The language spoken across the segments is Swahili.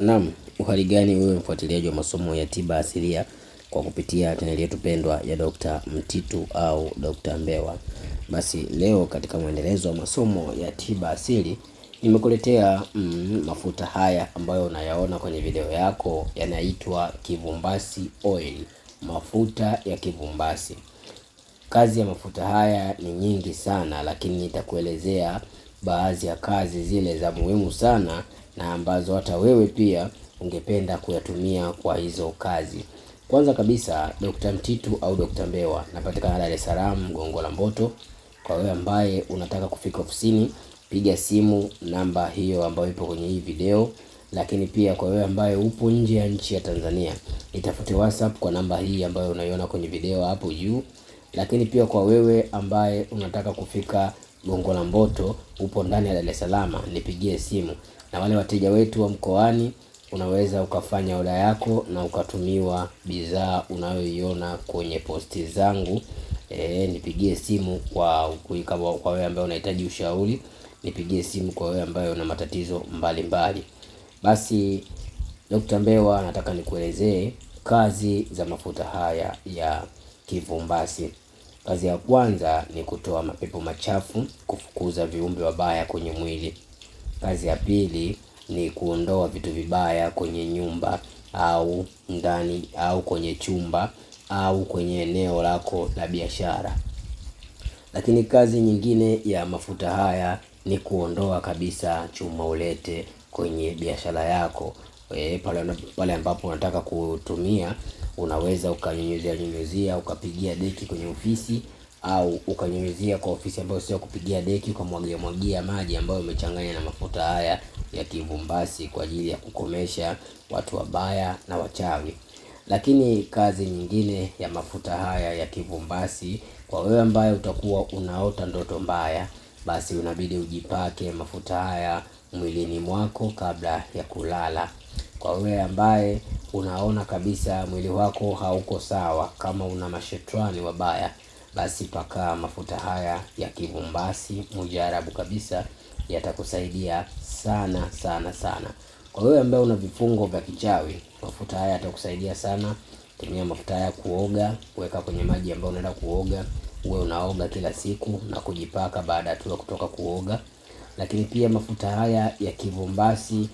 Naam, uhali gani wewe mfuatiliaji wa masomo ya tiba asilia kwa kupitia chaneli yetu pendwa ya Dr. Mtitu au Dr. Mbewa. Basi leo katika mwendelezo wa masomo ya tiba asili nimekuletea mafuta haya ambayo unayaona kwenye video yako yanaitwa Kivumbasi Oil, mafuta ya kivumbasi. Kazi ya mafuta haya ni nyingi sana, lakini nitakuelezea baadhi ya kazi zile za muhimu sana na ambazo hata wewe pia ungependa kuyatumia kwa hizo kazi. Kwanza kabisa, Dr. Mtitu au Dr. Mbewa napatikana Dar es Salaam, Gongo la Mboto. Kwa wewe ambaye unataka kufika ofisini, piga simu namba hiyo ambayo ipo kwenye hii video. Lakini pia kwa wewe ambaye upo nje ya nchi ya Tanzania, itafute WhatsApp kwa namba hii ambayo unaiona kwenye video hapo juu. Lakini pia kwa wewe ambaye unataka kufika Gongo la Mboto, upo ndani ya Dar es Salaam, nipigie simu. Na wale wateja wetu wa mkoani, unaweza ukafanya oda yako na ukatumiwa bidhaa unayoiona kwenye posti zangu. Nipigie simu kwa kwa wewe ambaye unahitaji ushauri, nipigie simu kwa wewe ambaye una matatizo mbalimbali mbali. Basi Dr. Mbewa nataka nikuelezee kazi za mafuta haya ya kivumbasi. Kazi ya kwanza ni kutoa mapepo machafu, kufukuza viumbe wabaya kwenye mwili. Kazi ya pili ni kuondoa vitu vibaya kwenye nyumba au ndani au kwenye chumba au kwenye eneo lako la biashara. Lakini kazi nyingine ya mafuta haya ni kuondoa kabisa chuma ulete kwenye biashara yako. Pale ambapo unataka kutumia unaweza ukanyunyuzia nyunyuzia ukapigia deki kwenye ofisi au ukanyunyuzia kwa ofisi ambayo sio kupigia deki, ukamwagia mwagia maji ambayo umechanganya na mafuta haya ya kivumbasi kwa ajili ya kukomesha watu wabaya na wachawi. Lakini kazi nyingine ya mafuta haya ya kivumbasi, kwa wewe ambaye utakuwa unaota ndoto mbaya, basi unabidi ujipake mafuta haya mwilini mwako kabla ya kulala. Kwa wewe ambaye unaona kabisa mwili wako hauko sawa, kama una mashetani wabaya, basi paka mafuta haya ya kivumbasi mujarabu kabisa, yatakusaidia sana sana sana. Kwa wewe ambaye una vifungo vya kichawi, mafuta haya yatakusaidia sana. Tumia mafuta haya kuoga, kuweka kwenye maji ambayo unaenda kuoga, uwe unaoga kila siku na kujipaka baada tu ya kutoka kuoga. Lakini pia mafuta haya ya kivumbasi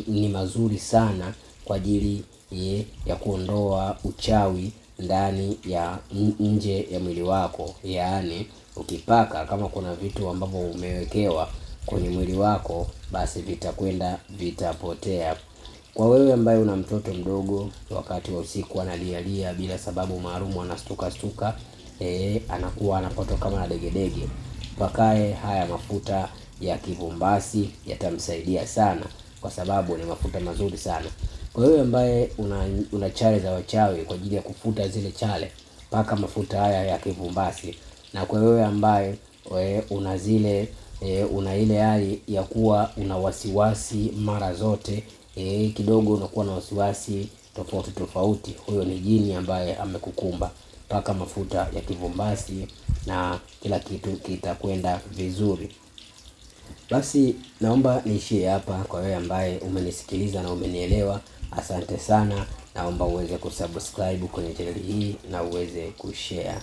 ni mazuri sana kwa ajili ya kuondoa uchawi ndani ya nje ya mwili wako. Yaani ukipaka kama kuna vitu ambavyo umewekewa kwenye mwili wako, basi vitakwenda vitapotea. Kwa wewe ambaye una mtoto mdogo, wakati wa usiku analialia bila sababu maalumu, anastuka stuka, anakuwa anapatwa kama na degedege, pakae haya mafuta ya kivumbasi yatamsaidia sana, kwa sababu ni mafuta mazuri sana. Kwa wewe ambaye una chale za wachawi kwa ajili ya kufuta zile chale, paka mafuta haya ya kivumbasi. Na kwa wewe ambaye una zile una ile hali ya kuwa una wasiwasi mara zote, kidogo unakuwa na wasiwasi tofauti tofauti, huyo ni jini ambaye amekukumba. Paka mafuta ya kivumbasi na kila kitu kitakwenda vizuri. Basi naomba niishie hapa. Kwa wewe ambaye umenisikiliza na umenielewa, asante sana. Naomba uweze kusubscribe kwenye chaneli hii na uweze kushare.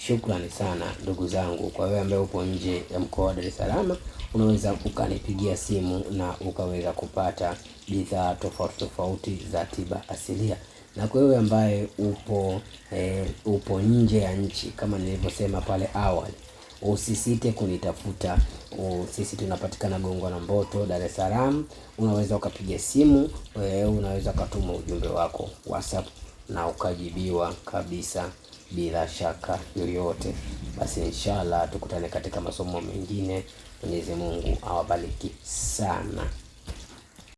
Shukrani sana ndugu zangu. Kwa wewe ambaye upo nje ya mkoa wa Dar es Salaam, unaweza ukanipigia simu na ukaweza kupata bidhaa tofauti tofauti za tiba asilia. Na kwa wewe ambaye upo nje ya nchi, kama nilivyosema pale awali, usisite kunitafuta. Sisi tunapatikana Gongo la Mboto, Dar es Salaam. Unaweza ukapiga simu, unaweza ukatuma ujumbe wako WhatsApp na ukajibiwa kabisa bila shaka yoyote. Basi inshallah tukutane katika masomo mengine. Mwenyezi Mungu awabariki sana.